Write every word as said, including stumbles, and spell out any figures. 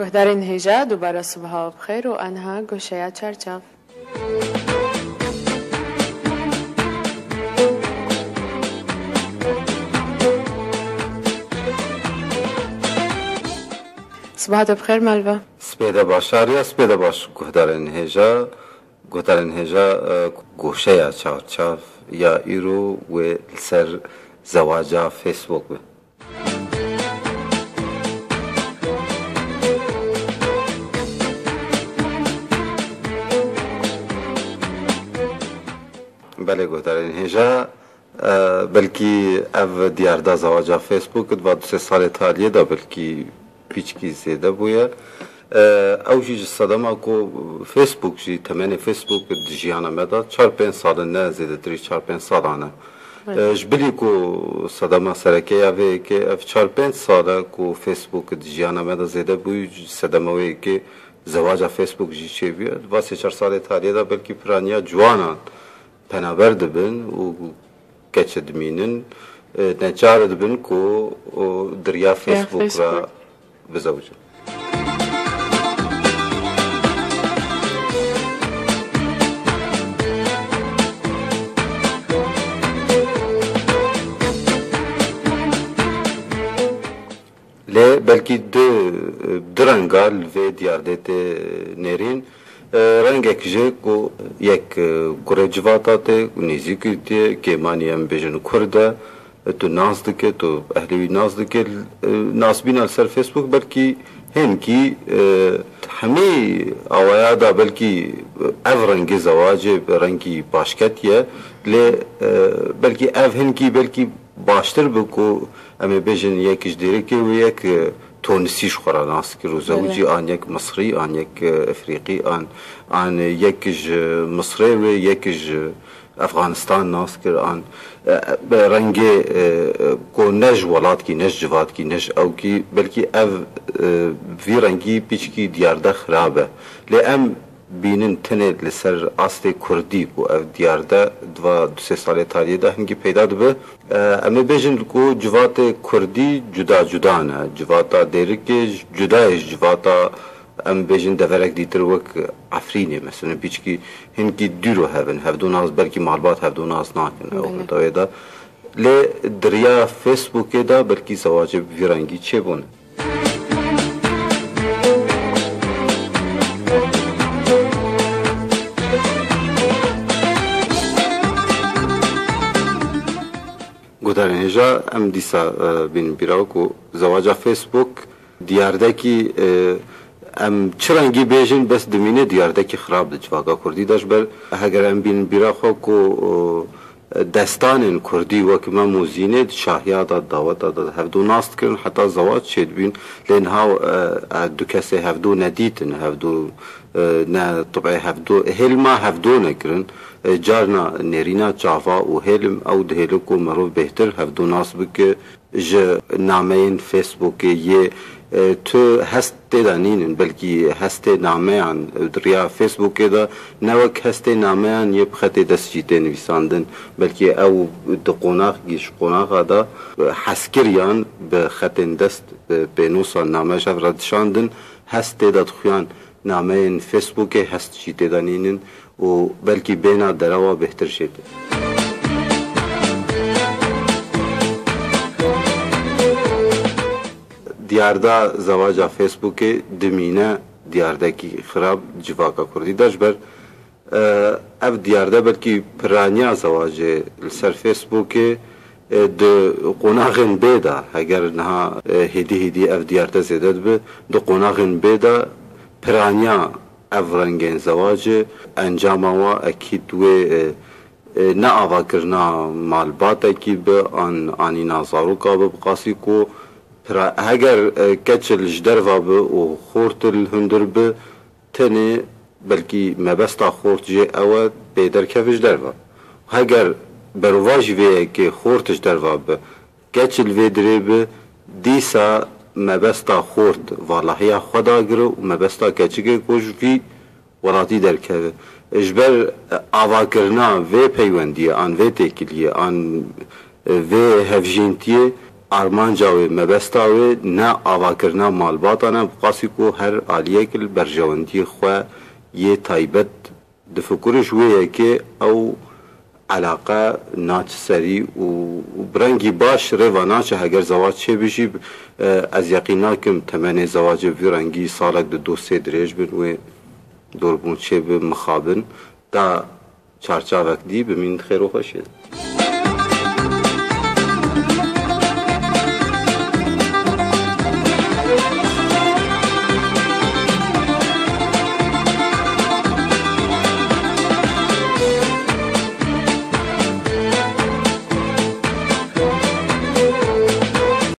Guhdarên hêja, dubare sibaha bi xêr û aniha goşeya çarçav. Sibaha te bi xêr, Melba. Spêde baş Şariya, spêde baş guhdarên hêja. Guhdarên hêja, e, goşeya çarçav ya îro wê li ser zewaca Facebook be. Belê guhdarên hêja, e, belkî ev diyarda zewaca Facebook di va du sê salê taliyê de belkî pîçkî zêde bûye. E, ew jî ji sedema ku Facebook jî, temenê Facebook di jiyana me de çar pênc sal in, ne zêdetirî çar pênc salan e. Evet. E, ji bilî ku sedema sereke ya vê yekê ev çar pênc sal e ku Facebook di jiyana me de zêde bû, ji sedema wê yekê zewaca Facebook jî çêbûye. Di va sê çar salê taliyê de belkî piraniya ciwanan penaber dibin û keçe dimînin, e, neçar dibin ku, o, di riya Facebook re Facebook. Bizewicin. Lê belkî du, du renga li vê diyardê tê nêrîn. E, rengek jê ku yek, e, kurê civata tê, nêzîkî tê, kêmanî em bêjin Kurd e, e, tu nas dike, tu ehlê wî nas dike, e, nasbîna li ser Facebook belkî hênkî, e, hemî awaya da belkî ev rengê zewacê bi rengî baş ketiye, lê, e, belkî ev hinkî belkî baştir bi ku em ê bêjin yek ji dêrikê wê yek, e, Tunisî ji xwe re nas kir û zewicî an yek Misrî, an yek, e, Efrîqî, an, an yek ji Misrê wê, yek ji Efxanistan nas kir, an, e, bi rengê, e, ku ne ji welatkî, ne ji civatkî, ne ji ewkî, belkî ev, e, vî rengî pîçkî diyarde xirab e. Lê em bînin tenê li ser astê kurdî ku ev diyarde di va du sê salê taliyê de hingî peyda dibe. E, em ê bêjin ku civatê kurdî cuda cuda ne. Civata dêrikê cuda ye ji civata, em bêjin, deverek dîtir wek Efrînê, mesela, pîçkî hinkî dûr û hev in. Hevdu nas, belkî malbat hevdu nas nakin. Ew Belê. Rûdawê de. Lê di riya Facebookê de belkî zewacê bi vî rengî çêbûne. Guhdarên hêja, em dîsa, e, bînin bîra ku zewaca Facebook diyardekî, e, em çi rengî bêjin, bes dimîne diyardekî xirab di civaka kurdî de. Ji ber heger em bînin bîra xwe ku, e, destanên kurdî wek Mem û Zînê di şahiya de, daweta de hevdu nas dikirin, heta zewac çêdibîn. Lê niha, e, e, du kesê hevdu nedîtin, hevdu, e, ne tibê hevdu, hêlma hevdu nekirin. E, carna nêrîna çava û hêlim ew dihêle ku mirov bêhtir hevdu nas bike. Ji nameyên Facebookê yê, e, tu hest tê de nînin, belkî hestê nameyan, e, di riya Facebookê de ne wek hestê nameyan yê bi xetê dest jî tê nivîsandin, belkî ew di qonaxekî ji qonaxa de, e, hezkiriyan bi xetên dest, bi pênûsa name ji hev re dişandin, hest tê de dixuyan nameyên Facebookê hest jî tê de nînin û belkî bêhna derewa bêhtir jê tê. Diyarda zewaca Facebookê dimîne diyardekî xirab civaka kurdî de, ji ber, e, ev diyarde belkî piraniya zewacê li ser Facebookê, e, di qonaxên bê de, heger niha, e, hêdî hêdî ev diyarde zêde dibe, di qonaxên bê de piraniya ev rengên zewacê, encama wa ekîd wê, e, e, ne avakirina malbatekî bi, an anîna zaroka bi, bi qasî ku pira-, heger, e, keçil ji derva bi û xortil hundir bi, tenê belkî mebesta xort jê ew e, bê derkeve ji derve. Heger berovajî vê yekê xort ji derve bi, keçil vê dirê bi, dîsa mebesta xort valahiya xwe dagire û mebesta keçikê ku ji vî welatî derkeve. Ji ber, e, avakirina vê peywendiyê, an vê têkiliyê, an, e, vê hevjîntiyê, Armanca wê, mebesta wê ne avakirina malbatan e, bi qasî ku her aliyek li berjewendiyê xwe yê taybet difikire, ji wê yekê ew elaqe naçe serî û, û bi rengî baş rêva naçe. Heger zewac çêbe jî, e, ez yeqîn nakim temenê zewacê bi vî rengî salek di du sê dirêj bin, wê dorbûn çêbe, mixabin, ta çarçavek dî bimîn di xêr û xweşiyê de.